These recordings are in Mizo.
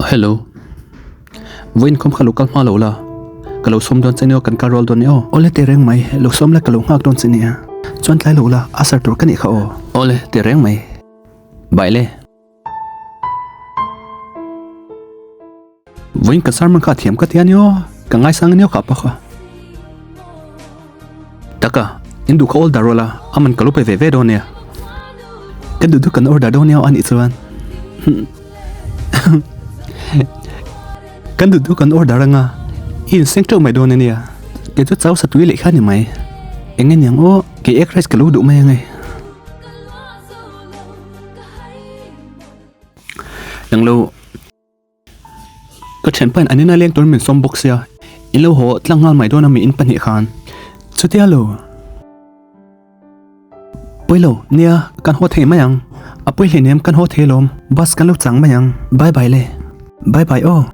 Hello. Vawiin khawm kha lo kal hma lo la. Ka lo sawm dawn che nia kan kal rual dawn nia aw. Awle teh reng mai, lo sawm la ka lo nghak dawn che nia. Chuan tlai lo la, a sar tur ka nih kha aw. Awle teh reng mai. Bye le. Vawiin ka sermon kha a thiam ka ti a nia aw. Ka ngaisang a nia kha pa kha. Taka, in duh kha order rawh la, aman ka lo pe ve ve dawn nia. Ka duh duh kan order dawn nia anih chuan. Kan duh duh kan order anga, i inseng teuh mai dawn ania. Kei chu chau sa tui leh kha ni mai. Eng nge niang aw, kei egg rice ka lo duh mai ange. Englo. Ka thianpa in an ina leng turin min sawm bawk sia, in lo haw tlang nghal mai dawn a mi in pahnih khan. Chutia lo. Pawilo, nia, kan haw thei mai ang. A pawi hleinem kan haw thei alawm, bus kan lo chang mai ang. Bye bye le. Bye bye aw.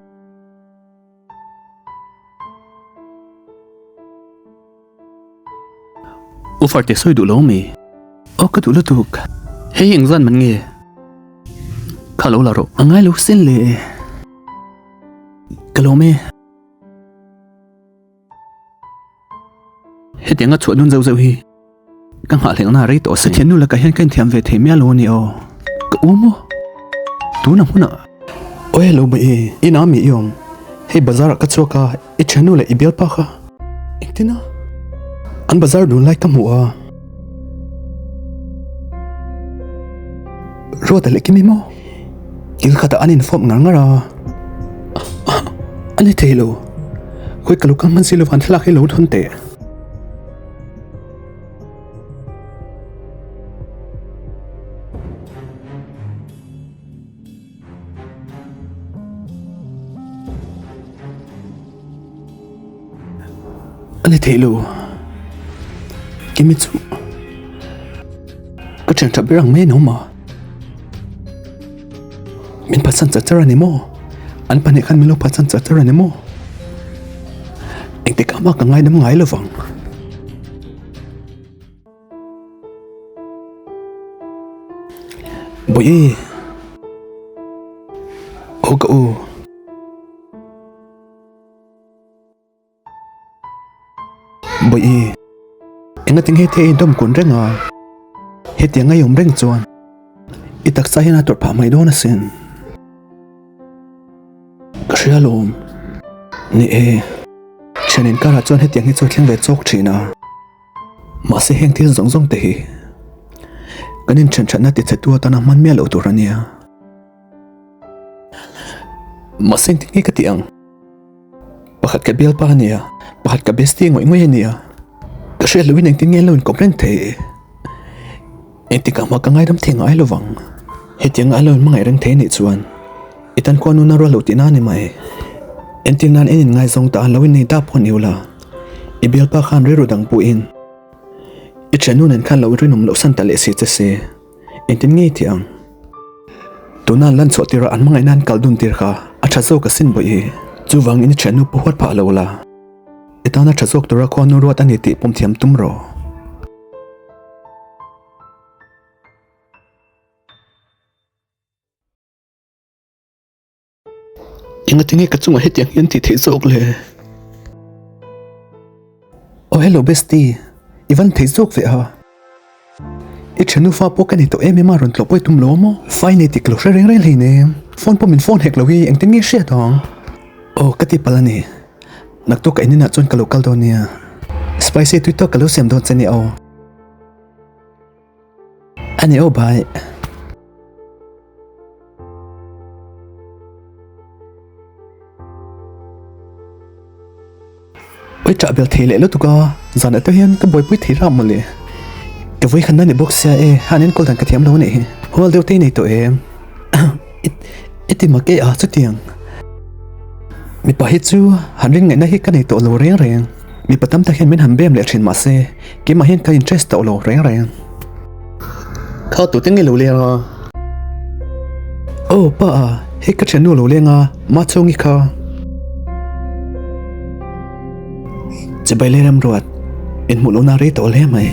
U Farte sawi duh lo mi? Aw ka duh lutuk. Hei hi engzan man nge? Kha lo la rawh. A ngai lo sin le. Ka lawm e. Hetianga chhuah dun zeuh zeuh hi ka nghahhlelhna a rei tawh sin. Ka thiannu lakah hian ka inthiam ve thei mial lo a ni aw. Ka u maw? Tunah hmunah. Aw hello bawihi, inah mi i awm. Hei bazar ah ka chhuak a, i thiannu leh i bialpa kha engtin a? An bazar dun lai ka hmu a. Ruata leh Kimi maw? Kil khatah an infawp ngar ngar a. A ni thei lo. Khawi ka lo kal hman si lo van thlalak hi lo thawn teh. A ni theih lo. Kimi chu ka thian tha ber ang mai a ni awm a. Min phatsan char char a ni maw? An pahnih khan min lo phatsan char char a ni maw? Engtikah mah ka ngaidam ngai lo vang. Bawihi Aw ka u Bawihi Engatinge heti a indawm kun reng a Hetiang a i awm reng chuan i taksa hian a tawrh phah mai dawn asin. Ka hria alawm. Ni e, thian inkarah chuan hetiang hi chu a thleng ve chawk thin a. Mahse heng thil zawng zawng te hi kan inthen thatna ti chhe tu atana hman miah loh tur a nia. Mahse engtin nge ka tih ang? Pakhat ka bialpa a nia, pakhat ka bestie ngawih ngawih a nia. Ka hriat lohin engtin nge an lo inkawp reng thei? Engtikah mah ka ngaidam thei ngai lovang. Hetianga a lo inhmangaih reng thei anih chuan i tan khuan nuna rual loh tihna a ni mai. Entir nan en inngaizawng ta lo innei ta pawh ni ula, i bialpa khan rilru dang puhin i thiannu nen khan lo rinawm loh san ta leh si che se, engtin ngei tih ang? Tuna an lan chhuah tirah an hmangaihna an kal dun tir kha a tha zawk asin bawihi. Chuvangin i thiannu pawh huat phah lo la, i tana tha zawk tura khuanu ruat a ni tih pawm thiam tum rawh. Engatinge ka chungah hetiang hian tih theih zawk le? Oh hello bestie, i van thei zawk ve a. I thiannu fa pawh ka nei tawh em em a rawn tlawh pawh i tum lo maw? Fai nei tih ka lo hre reng reng hleinem. Phone pawh min phone hek lo hi engtin nge hriat ang? Oh ka ti palh a ni. Naktuk ka inenah chuan ka lo kal dawn nia. Spicy tui tawk ka lo siam dawn che nia aw. A ni aw bhai. Oi chah bel thei leh lutuk a, zanah te hian ka buaipui thei hlauh mawle. Ka vawi khan na ni bawk sia e, han enkawl dan ka thiam lo a nih hi. Hual deuh te i nei tawh em? I ti mak e a chutiang. Mipa hi chu han ring ngaihna hi ka nei tawh lo reng reng. Mipa tam tak hian min han bem leh thin mahse keimah hian ka interest tawh lo reng reng. Kha tute nge lo leng a? Aw pa a, hei ka thiannu lo leng a, ma chhungi kha. Chibai le Ramruat, inhmuh lohna rei tawh hle mai.